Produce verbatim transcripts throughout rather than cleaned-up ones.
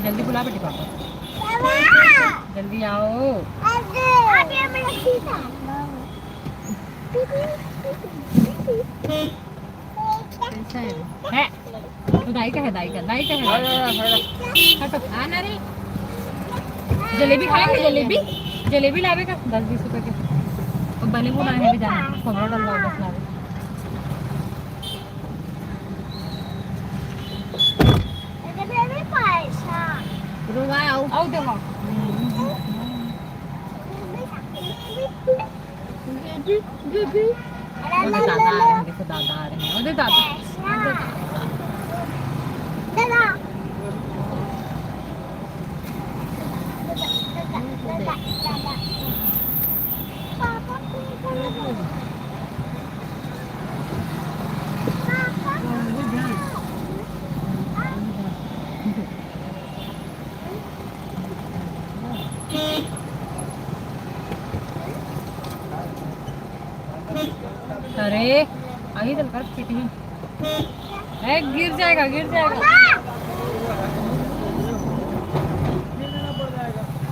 जल्दी बुला बेटी पापा, जल्दी आओ। कैसा है? है। तो दाई का है, दाई का, दाई का है। हटो, आना रे। जलेबी खाएंगे, जलेबी। जलेबी लावे का दस बीस रुपए के। तो बने को ना है भी जाना, खबर डाल दो, बस लावे। रुआ आओ। आओ देखो। वो दादा आ रहे हैं, देखो दादा आ रहे हैं। वो दे दादा। अरे, अभी तो कर पीटी। ए, गिर जाएगा, गिर जाएगा।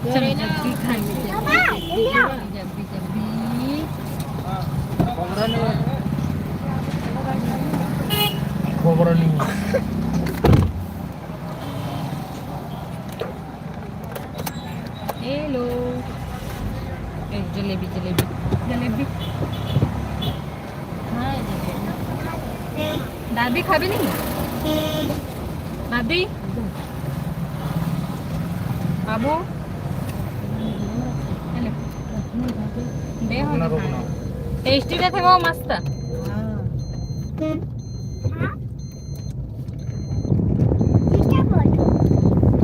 चल, जल्दी खाएंगे, जल्दी, जल्दी, जल्दी। खबर नहीं। हेलो। ए, जलेबी, जलेबी, जलेबी। हाँ, जलेबी। दादी खाबे नहीं? दादी? बाबू? हेलो। दे हो रुकना, दिखाए। रुकना। टेस्टी रहते वो मस्त। हाँ।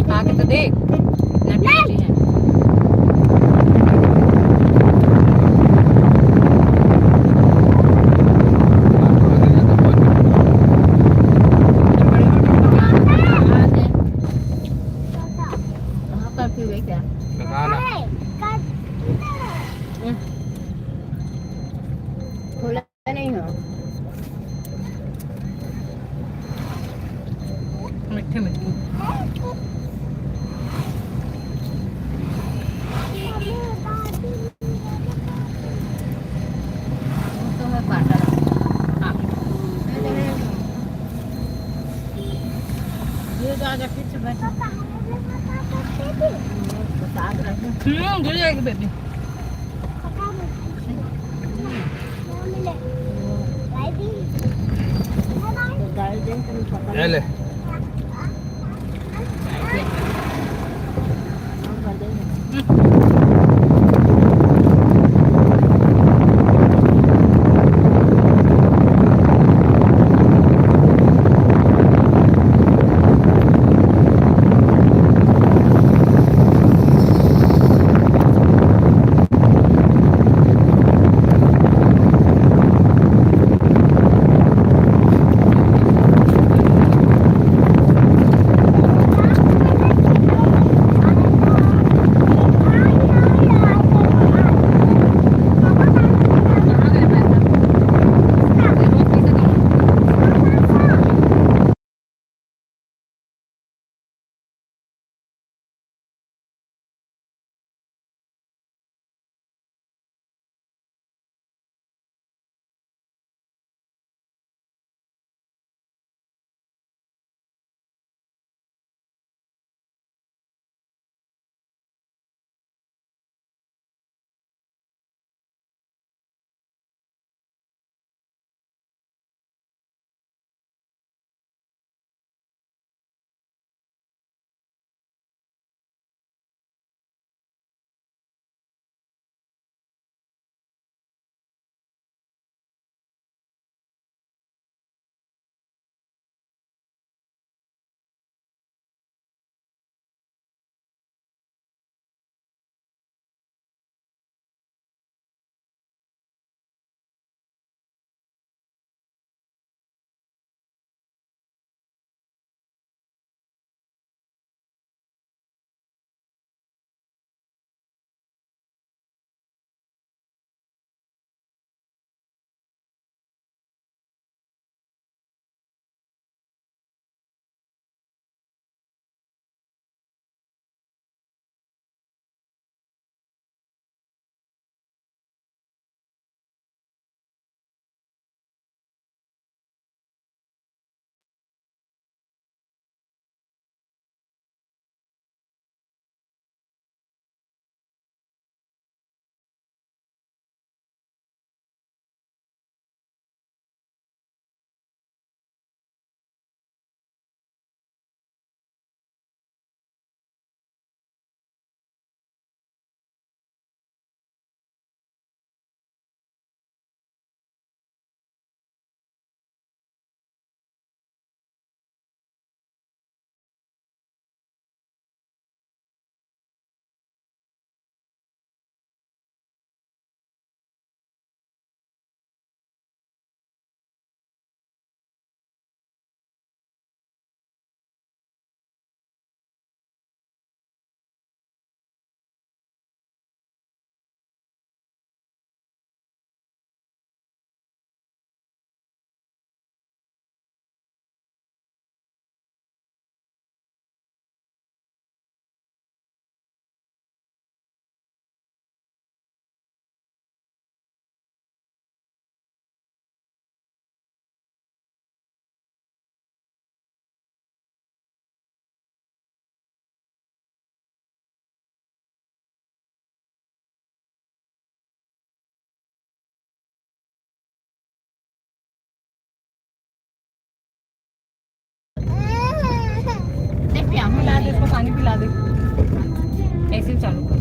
खा के तो देख, नटराजी है। कहाँ करती हुई क्या? बताना। खोला नहीं हो। मिट्ठे मिट्ठे। तो है पाटा। हाँ। ये तो आजा पीछे बैठ। हम्म, गिर जाएगी बेबी। ले ले। पिला दे, इसको पानी पिला दे। ऐसे ही चालू कर।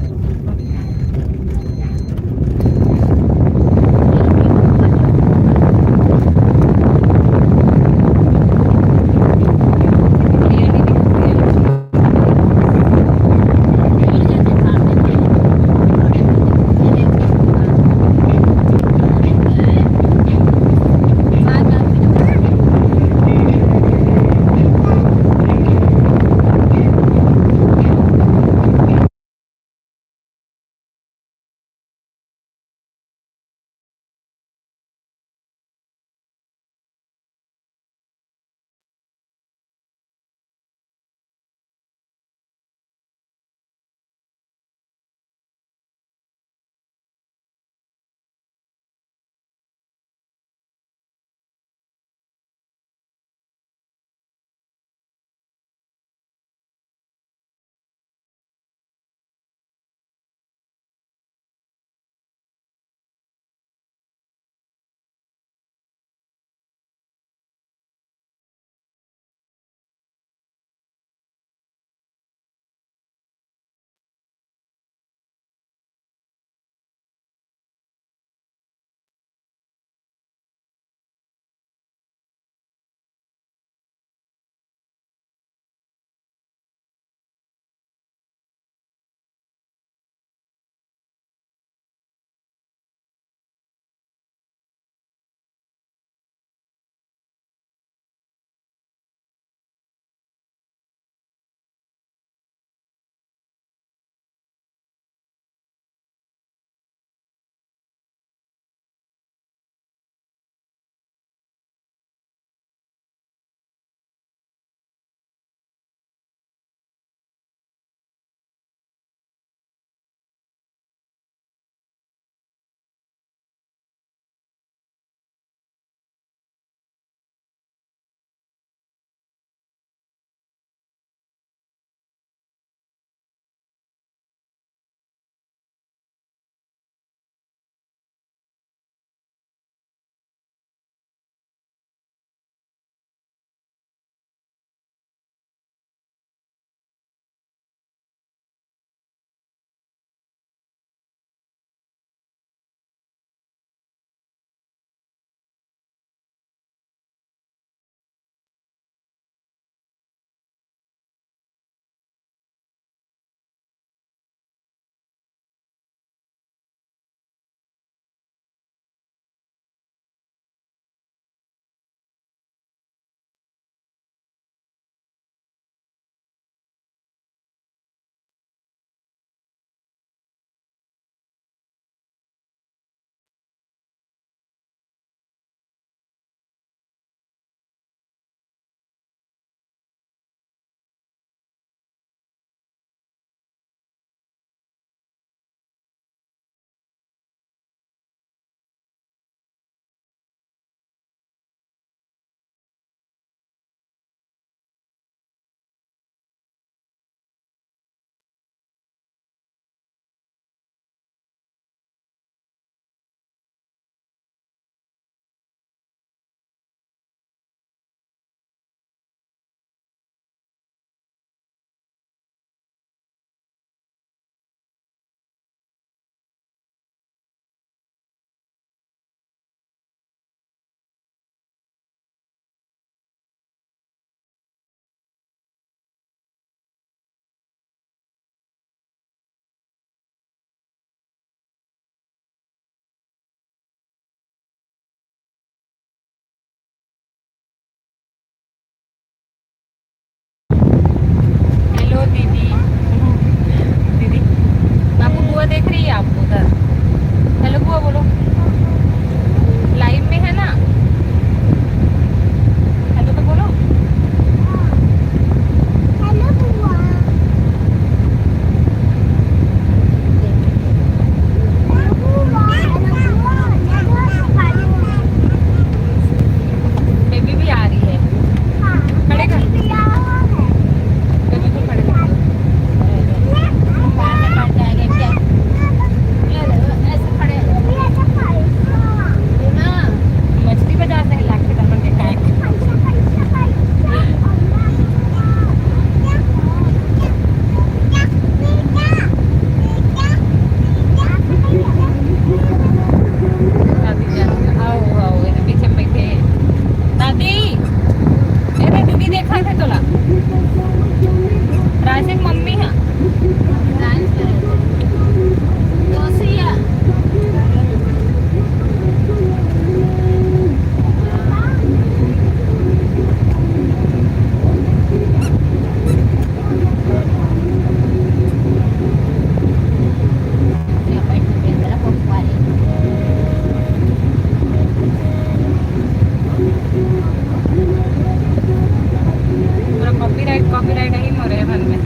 कॉपीराइट ही मोरे मन में।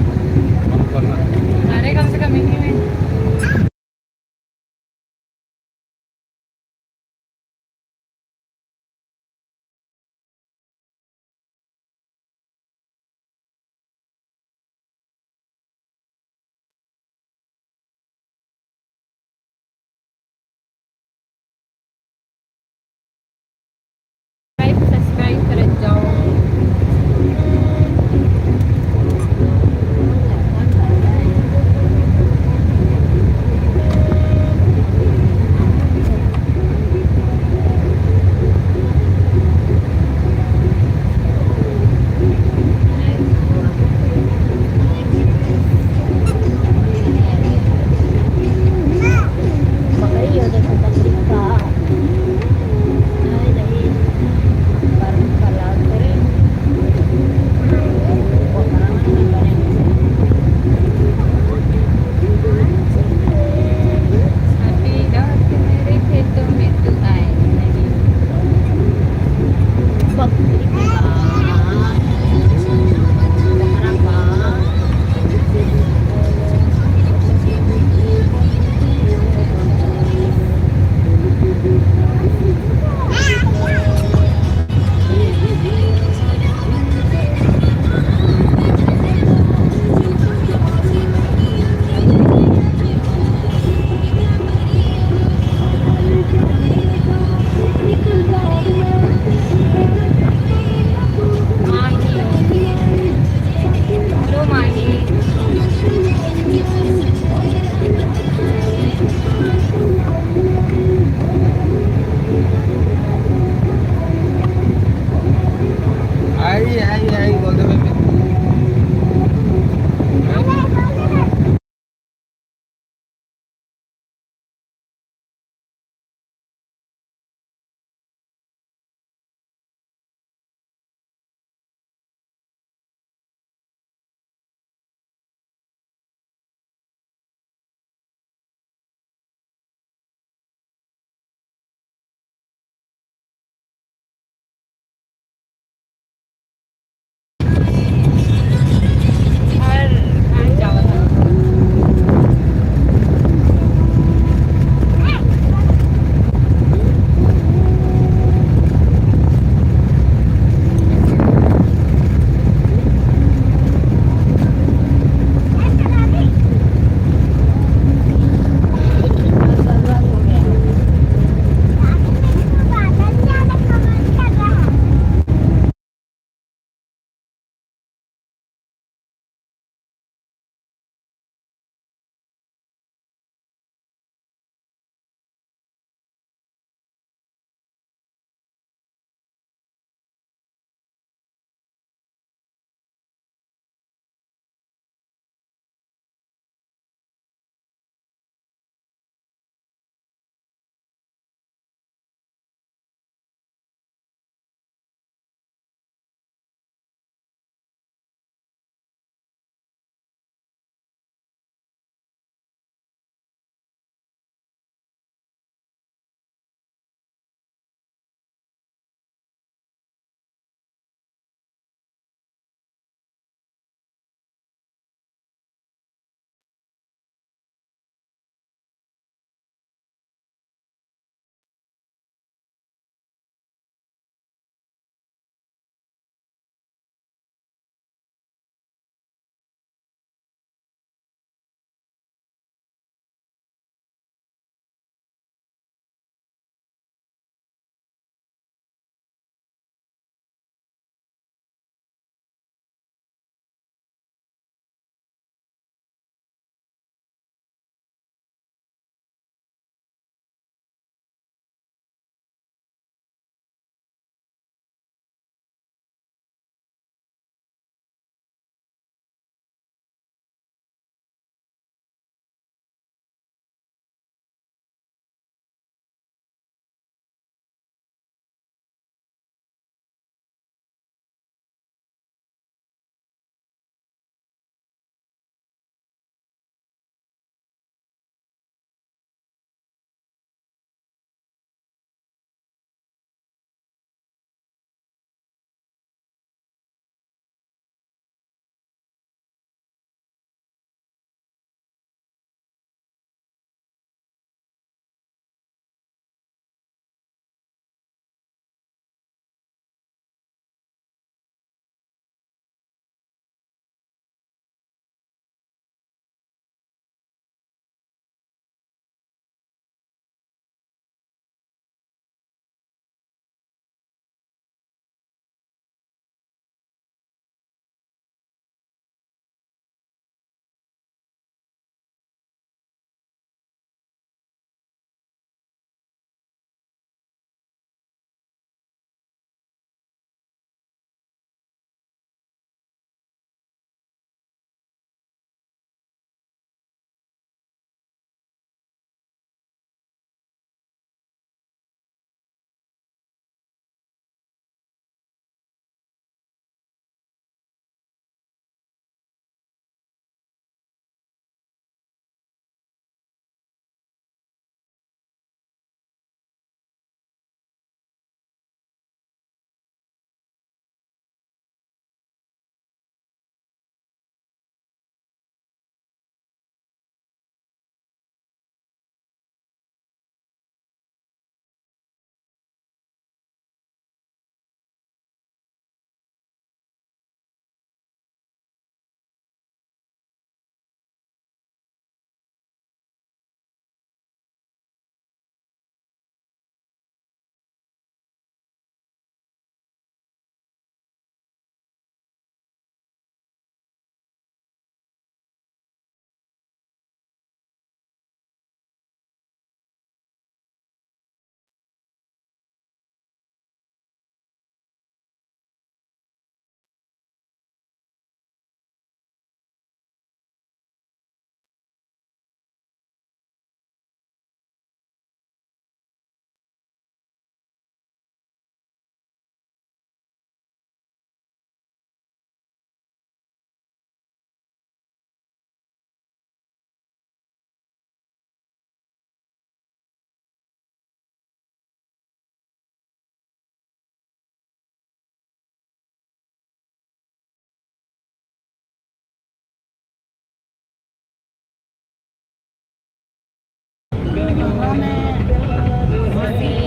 अरे, कम से कम इन्हीं में। लाइक सब्सक्राइब करत जाओ।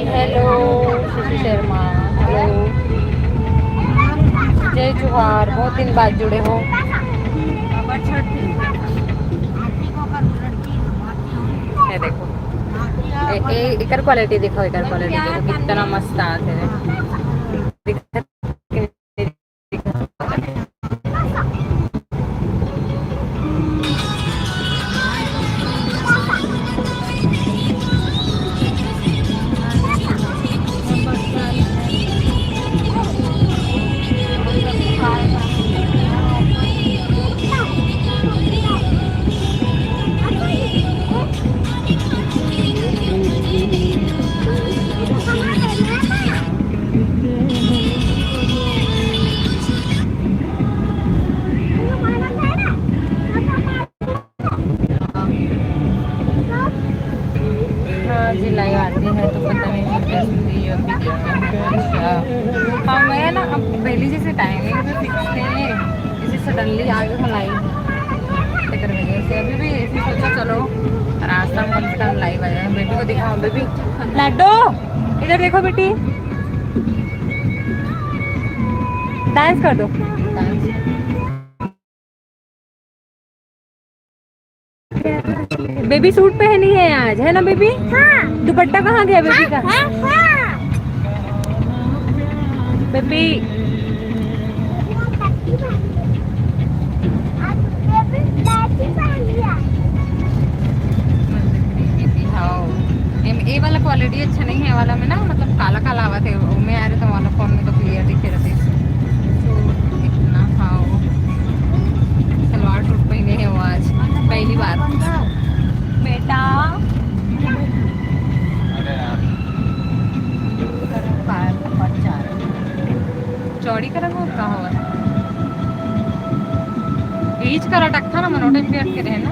हेलो, शशि शर्मा। हेलो, जय जोहार, बहुत दिन बाद जुड़े हो। ये देखो, ए, ए, एकर क्वालिटी देखो, एकर क्वालिटी देखो, कितना मस्त आत है। दिखत हाँ जी, लाइव आती है तो पता नहीं कैसे ये अभी। अच्छा, हाँ, मैं ना अब पहले जैसे टाइमिंग पे फिक्स नहीं है, जैसे सडनली आ गया लाइव, तेकर वजह से अभी भी ऐसे सोचा, चलो रास्ता में कम से कम लाइव आ जाए। बेटी को दिखाओ, बेबी, लड्डू, इधर देखो बेटी, डांस कर दो, डांस। बेबी सूट पहनी है आज, है ना बेबी? हाँ। दुपट्टा कहाँ गया बेबी का? हाँ, हाँ। बेबी। हाँ। एम, ए वाला क्वालिटी अच्छा नहीं है, वाला में ना, मतलब, काला काला आवा थे, मैं आ रहे तो वाला फोन में तो क्लियर दिखे रहते। इतना, हाँ, सलवार सूट पहने हैं वो आज, पहली बार। बेटा, चौड़ी करा हो, कहाँ हुआ? बीच का लटकता ना, मनोटन भी अटके रहे ना।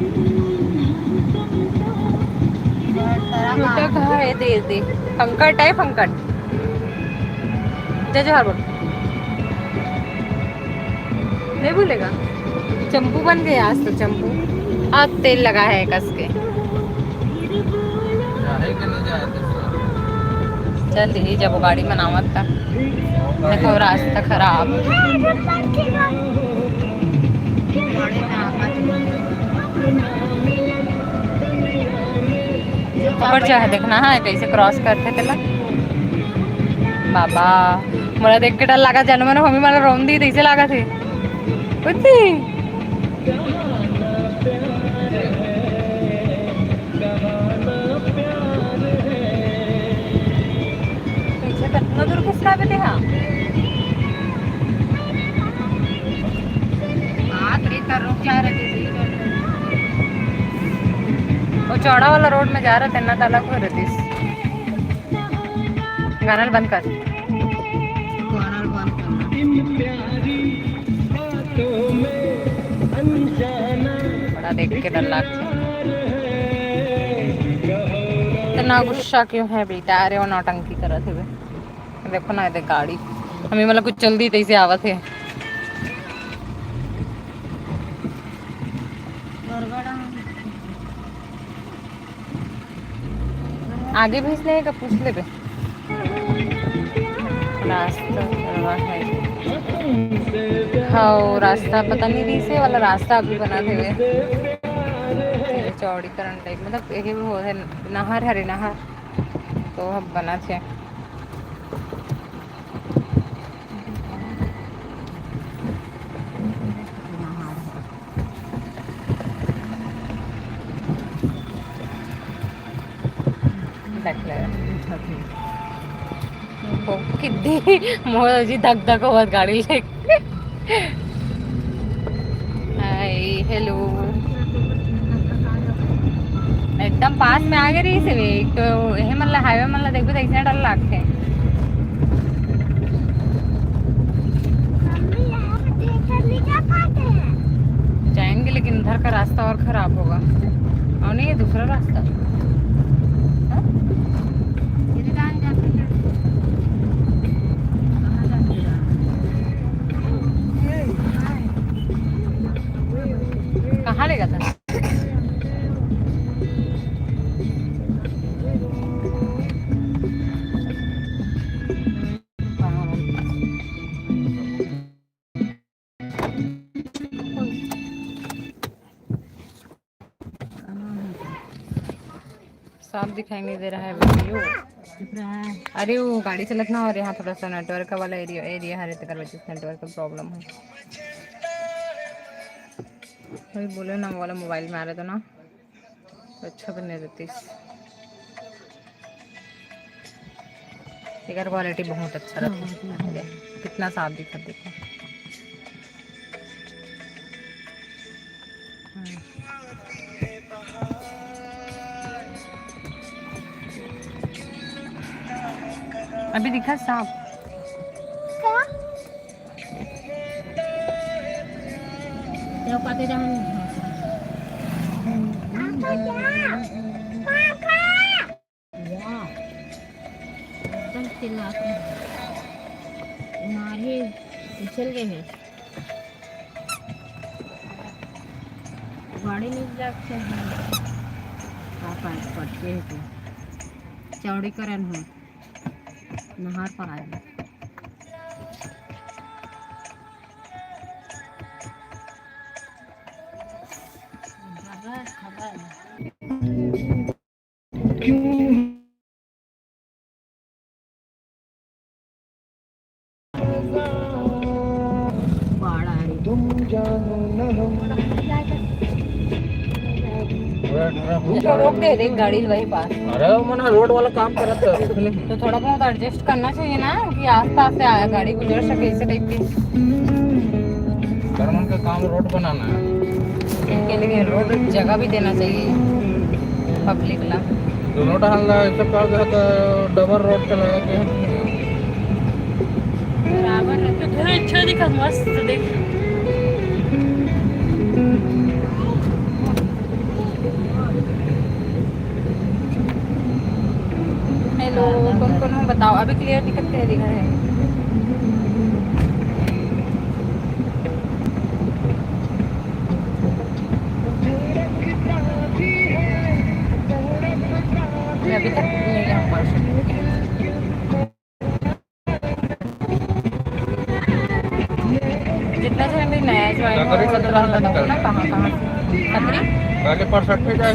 छोटा कहाँ है? दे दे, पंकज है, पंकज। जय जोहार बोल। नहीं बोलेगा। चंपू बन गए आज तो, चंपू। आज तेल लगा है कस के। चल दी जब गाड़ी बनावत तक। देखो रास्ता खराब। ऊपर चाहे देखना है कैसे क्रॉस करते तेला। बाबा, मोला देख के डर लगा, जनमन होमी मला रोन दी तैसे लगा थे। कुत्ती। पीछे कितना दूर खिसका भी थे, हाँ। बाप रे, कर रुक जा रहे थे। वो चौड़ा वाला रोड में जा रहे थे ना, तो अलग हो रहे थे। गाना बंद कर। गाना बंद करना। बड़ा देख के डर लगता। इतना गुस्सा क्यों है बेटा? अरे वो नौटंकी करत हे। देखो ना, ये गाड़ी हमें मतलब कुछ जल्दी तैसे आवत है। आगे भेज देगा, पूछ लेबे। रास्ता करवा है। हाँ, रास्ता पता नहीं, रीसे वाला रास्ता अभी बना थे। चौड़ीकरण टाइप, मतलब एक ही वो है, नहर हरे नहर, तो अब बना थे। देख ले। ओ, किद्दी मोर जी धक धक होवत गाड़ी लेके। हाय, हेलो। एकदम पास में आ गए रही से वे। एक तो यही मतलब हाईवे मतलब देखो तो इतना डर लगते हैं। मम्मी, यहाँ पे देखकर नहीं जा पाते हैं। जाएंगे, लेकिन उधर का रास्ता और खराब होगा। और नहीं, ये दूसरा रास्ता। हाँ? कहाँ लेगा था? साफ दिखाई नहीं दे रहा है वीडियो। अरे, वो गाड़ी चलत ना, और यहाँ थोड़ा सा नेटवर्क वाला एरिया, एरिया हरे, तेकर वजह से नेटवर्क का प्रॉब्लम है। वही बोले ना, वो वाला मोबाइल में आ रहा था ना, तो अच्छा बने रहती। एकर क्वालिटी बहुत अच्छा रहता है। हाँ, हाँ। कितना साफ दिखत, देखो। हम्म। अभी दिखा साफ। मारे उछल गए हैं। गाड़ी नहीं जाके हैं। पापा पटके है तो चौड़ीकरण हो, नहर पर आए। तो रोक दे रे गाड़ी ल वही पास। अरे, वो मना रोड वाला काम करत है। तो थोड़ा बहुत एडजस्ट करना चाहिए ना, कि आसपास से आया गाड़ी गुजर सके, इसे टाइप के। करमन का काम रोड बनाना है। इसके लिए रोड जगह भी देना चाहिए पब्लिक ला। दोनों टहल ला ऐसा कर दे तो डबल रोड चला के। बराबर है, तो थोड़ा अच्छा दिखा, मस्त देख। हेलो, कौन कौन हो बताओ, अभी क्लियर दिखत के दिखा है। मैं अभी तक नहीं आ पा सकती। जितना जन भी नया ज्वाइन हुआ, सकरी वो तो रहता नहीं, कहाँ कहाँ से? सकरी? पहले परसठ पे जाए।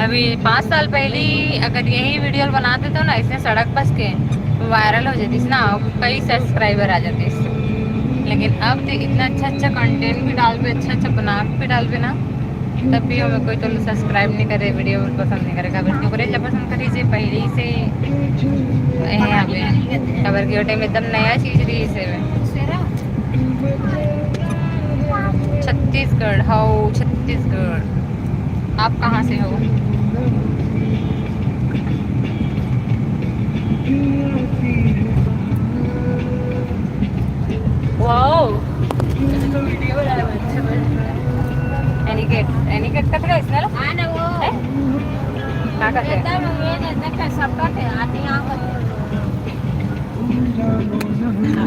अभी पाँच साल पहली अगर यही वीडियो बनाते तो ना, इसने सड़क बस के वायरल हो जातीस ना, कई सब्सक्राइबर आ जातीस। लेकिन अब तो इतना अच्छा अच्छा कंटेंट भी डालबे, अच्छा अच्छा बना भी डालबे ना, तब भी हमें कोई तो सब्सक्राइब नहीं करे, वीडियो पसंद नहीं करे। काबर क्यों करे? जब पसंद करी जे पहले ही से ये यहाँ पे, काबर की वो टाइम एकदम नया चीज रही इसे में। छत्तीसगढ़, हाउ छत्तीसगढ़। आप कहाँ से हो? वाओ, ऐसे तो वीडियो बना रहे हैं, अच्छा बन रहा है। एनिकेट, एनिकेट का था इसने लो? हाँ ना, वो है? क्या कहते हैं? एकदम ये नहीं, नहीं कर, सबका थे, आते यहाँ पर।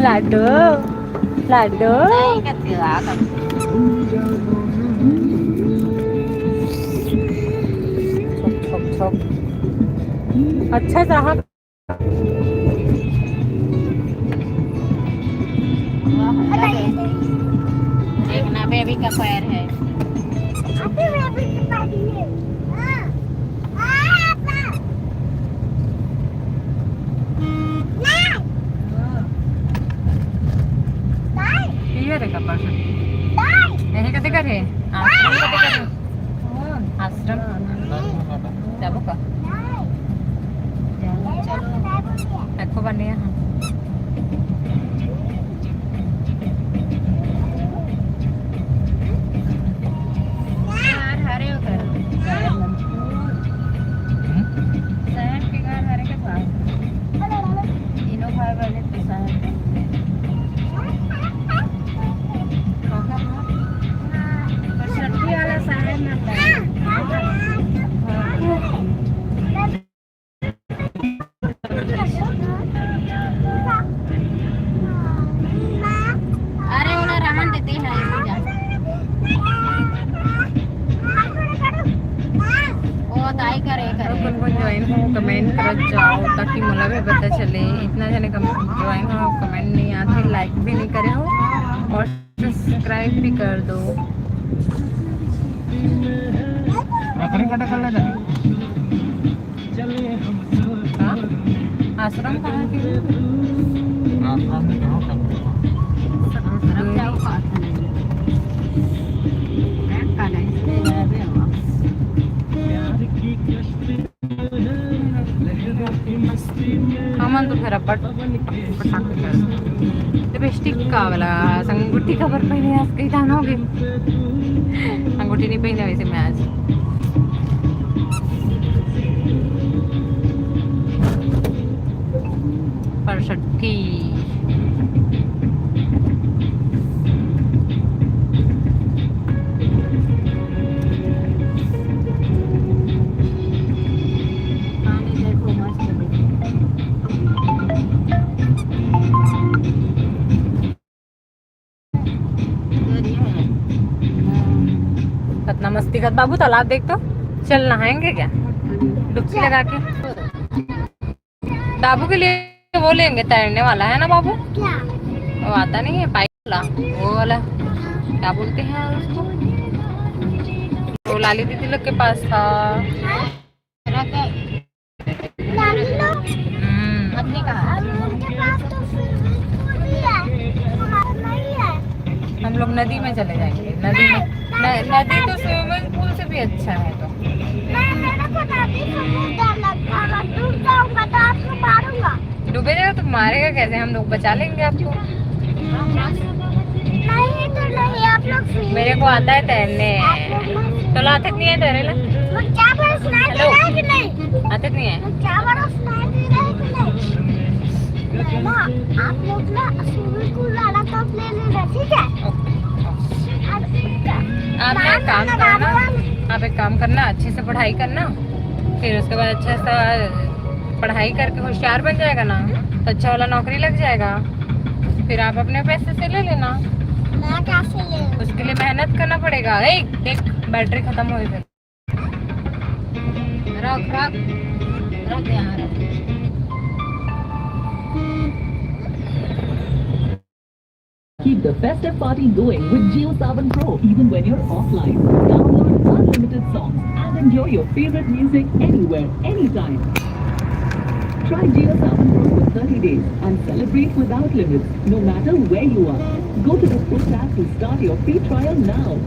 लाडो, लाडो। नहीं करते, आ कर। छक, छक, छक। अच्छा, जहाँ देखना, बेबी का पैर है। ये रे कपाल से। यही कते करे? आश्रम कते करे? आश्रम। जाबो का? चलो। रखो बने यहाँ। यार, हरे उधर। शहर के घर हरे के पास। तीनों भाई बहन के शहर के। और सब्जी वाला शहर में। अरे, ओला रहन दे, ओ, ताई करे, करे। अपन को ज्वाइन हो, कमेंट करत जाओ, ताकि मोला भी पता चले। इतना जने कम-, ज्वाइन हो, कमेंट नहीं आते, लाइक भी नहीं करे हो और सब्सक्राइब भी कर दो। रखने का कर लेना। हाँ? आश्रम कहाँ के? आश्रम में कहाँ का? सब तरफ जाओ, पास में। का नहीं? हमन तो फेर अब्बड़ पटाखे कर। लिपस्टिक का वाला, अंगूठी काबर पहिने, आज कई ठन हो गे। अंगूठी नहीं पहिने वैसे मैं आज। परसठी। पानी देखो, मस्त है। कतना मस्ती करत बाबू, तालाब देख तो, चल नहाएंगे क्या? डुबकी लगा के। बाबू के लिए वो लेंगे तैरने वाला, है ना बाबू? क्या? वो आता नहीं है पाइप वाला, वो वाला, क्या बोलते हैं उसको? वो लाली दीदी लोग के पास था। लाली लोग? हम्म। अपने कहाँ? अब उनके पास तो स्विमिंग पूल भी है, हमारा नहीं है। हम लोग नदी में चले जाएंगे, नदी में। नहीं, न-, नदी तो स्विमिंग पूल से भी अच्छा है तो। नहीं, मेरे को नदी से बहुत डर लगता है, अगर डूब जाऊंगा तो आपको मारूंगा। डूबे जाओ तो मारेगा कैसे? हम लोग बचा लेंगे आपको। नहीं तो नहीं, आप लोग free। मेरे को आता है तैरने। आप लोग मत free। चलो, आते नहीं है तैरे ला। वो क्या बड़ा सुनाई दे रहा है कि नहीं? आते नहीं है। वो क्या बड़ा सुनाई दे रहा है कि नहीं? ना, आप लोग ना स्विमिंग पूल वाला कप ले लेना, ठीक है? ओके, ओके। अब आप ना एक काम करना, आप एक काम करना, अच्छे से पढ़ाई करना, फिर उसके बाद अच्छा सा पढ़ाई करके होशियार बन जाएगा ना, तो अच्छा वाला नौकरी लग जाएगा, फिर आप अपने पैसे से ले लेना। मैं कैसे ले लूँ? उसके लिए मेहनत करना पड़ेगा। ए, देख, बैटरी खत्म हो गई। रख, रख, रख दे यहाँ, रख। Keep the festive party going with Jio Saavn Pro, even when you're offline. Download unlimited songs and enjoy your favorite music anywhere, anytime. Try Jio Saavn Pro for thirty days and celebrate without limits, no matter where you are. Go to the Switch app to start your free trial now.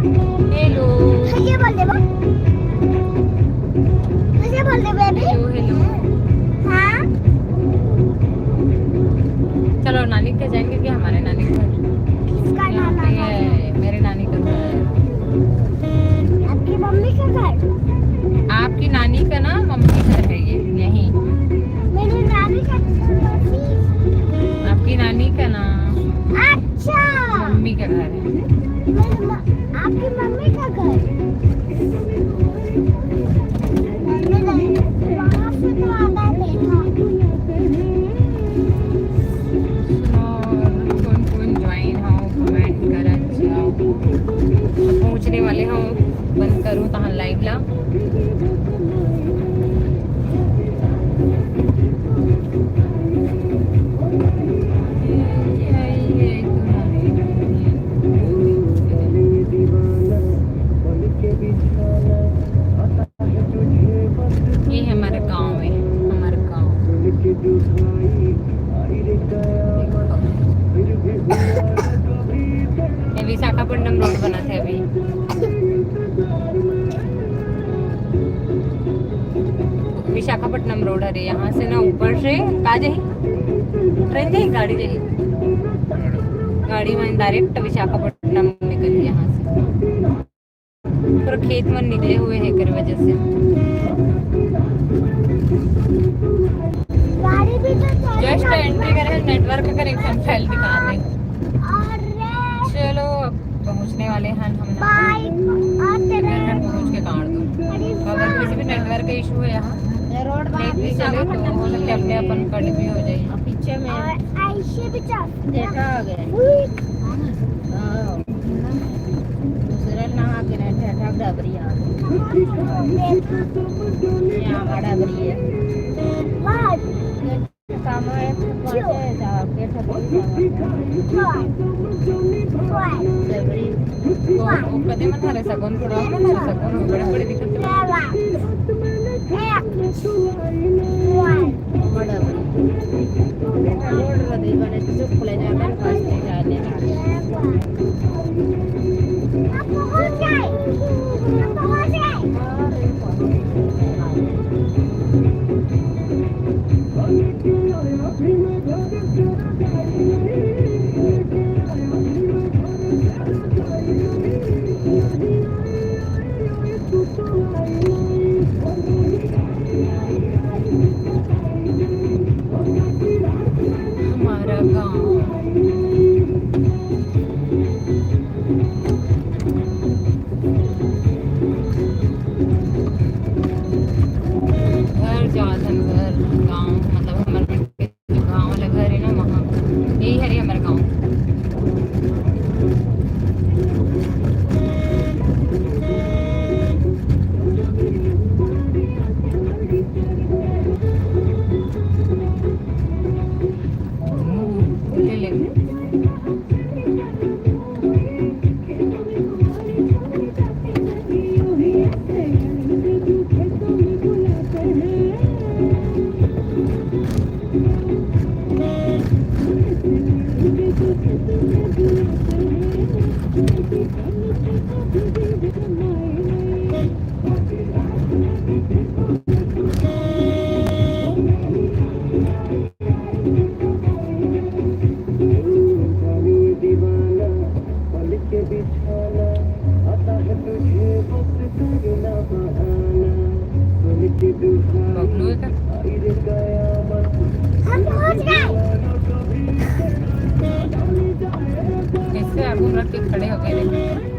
Hello. कैसे बोल दे बा? कैसे बोल दे baby? Hello, hello. हाँ। चलो, नानी के जाएंगे कि हमारे नानी के घर? किसका यहाँ नाना पे का घर? है, मेरे नानी का घर। आपकी मम्मी का घर? आपकी नानी का ना, मम्मी घर है ये, यहीं। मेरी नानी का घर। आपकी नानी का ना, अच्छा। मम्मी का घर है। मेरी म-, आपकी मम्मी का घर। मैंने वहाँ से तो आधा देखा। सुनो, कौन कौन ज्वाइन हो, कमेंट करत जाओ। पहुँचने वाले हो, बंद करूँ तहाँ लाइव ला। ये हमारा गांव है, हमारा गांव। ये विशाखापट्टनम रोड बना थे अभी। विशाखापट्टनम रोड, अरे यहाँ से ना ऊपर से का जाही, ट्रेन जाही, गाड़ी जाही, गाड़ी में डायरेक्ट विशाखापट्टनम निकल यहाँ से। पूरा खेत मन निकले हुए हैं, कर वजह से। गाड़ी भी तो चल जस्ट रही है। एंट्री करे, नेटवर्क कनेक्शन फेल दिखा दे। अरे। चलो, अब पहुंचने वाले हैं हम ना। बाय। और तेरे घर पहुंच के काट दो। अरे अगर किसी भी नेटवर्क का इशू है यहाँ, ये रोड लेट भी चले तो हो सकता है अपने अपन कट भी हो जाए। पीछे में और ऐसे भी चल। देखा आ गया। हाँ। दूसरे नहा के नहीं ठेठा डबरी आ गई। ये हमारा डबरी है। काम है, पहुंचे जाओ के ठेठा डबरी। वो कदे मन हरे सगोन, थोड़ा मन हरे सगोन, बड़े बड़े दिखते हैं। बड़ा बड़ा। रोड रदी बने तो चुप ले जाते हैं, पास नहीं जाने। हमारा गांव। घर जाथन, घर, गांव, मतलब हमर जो गांव वाला घर है ना, वहाँ, यही हरे हमारा गांव। ले ले। बबलू है का? हम पहुंच गए। कैसे आगू रख के खड़े हो गए, देखो।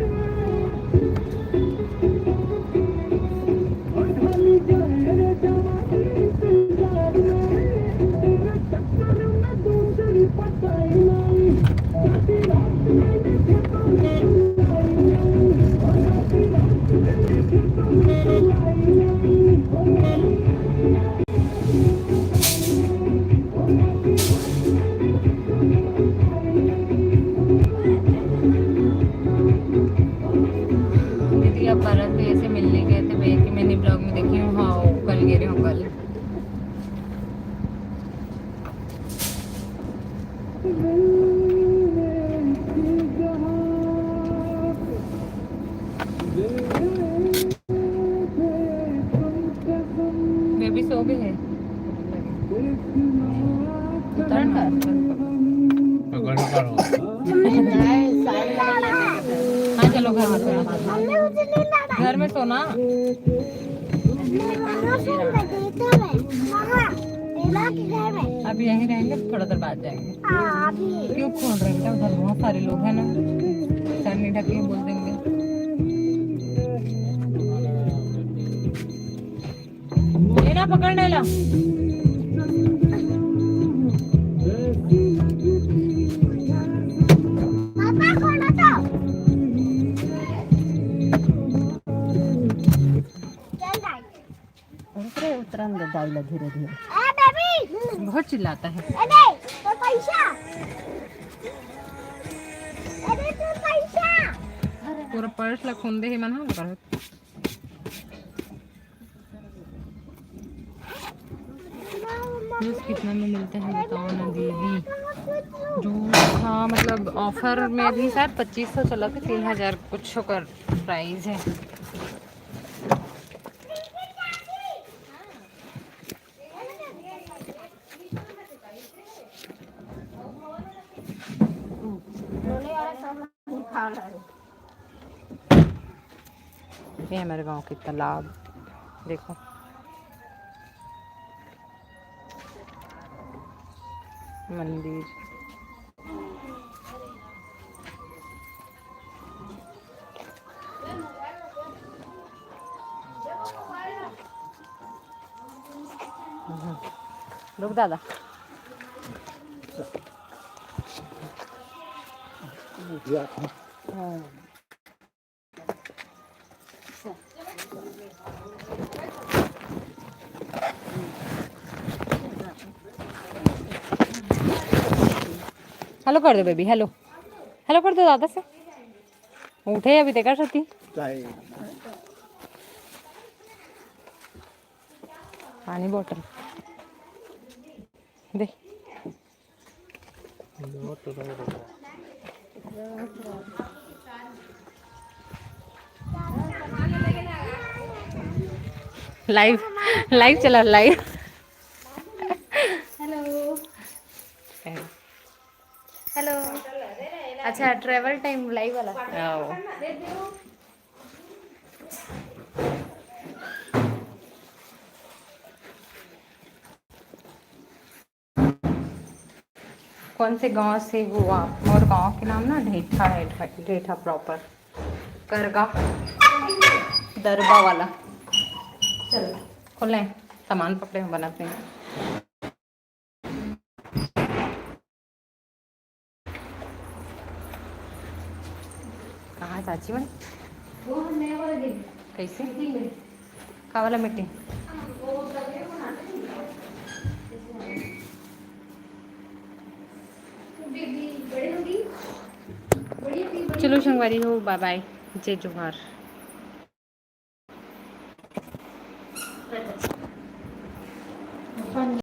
दीदी, आप परस भैया से मिलने गए थे, भैया की मैंने ब्लॉग में देखी हूँ। हाँ, वो कल गिरे हो, कल। हाँ, चलो घर में सोना। घर में सोना। अब यहीं रहेंगे, थोड़ा देर बाद जाएंगे। क्यों खोल रहे हैं बेटा? उधर बहुत सारे लोग हैं ना, सर नहीं ढके, बोल देंगे। लेना, पकड़ लेना। पापा, खोलो तो। चल, दाई। रुक रे, उतरन दे दाई ला धीरे धीरे। ए, बेबी। बहुत चिल्लाता है। ए, दे, तो पैसा। अरे, तो पैसा। पूरा पर्स ला खोंदे ही मन हा, बहुत। जूस कितना में मिलता है बताओ ना दीदी। जूस, हाँ, मतलब ऑफर में अभी शायद पच्चीस सौ चला था, तीन हजार कुछ का प्राइस है। ये हमारे गांव के तालाब देखो, मंदिर। रुक दादा। हेलो कर दो बेबी, हेलो। हेलो कर दो दादा से। उठे अभी देखा सती। पानी बोतल दे। लाइव, लाइव चला, लाइव। हेलो। हेलो। अच्छा, ट्रैवल टाइम लाइव वाला। आओ। कौन से गांव से हो आप? मोर गांव के नाम ना ढेठा है, ढेठा प्रॉपर, करगा, दरबा वाला। चल, खोले, सामान पकड़े, हम बनाते हैं। कहाँ चाची मन? वो नया वाला दिन। कैसे? मीटिंग में। का वाला मीटिंग? चलो संगवारी हो, बाय बाय, जय जोहार।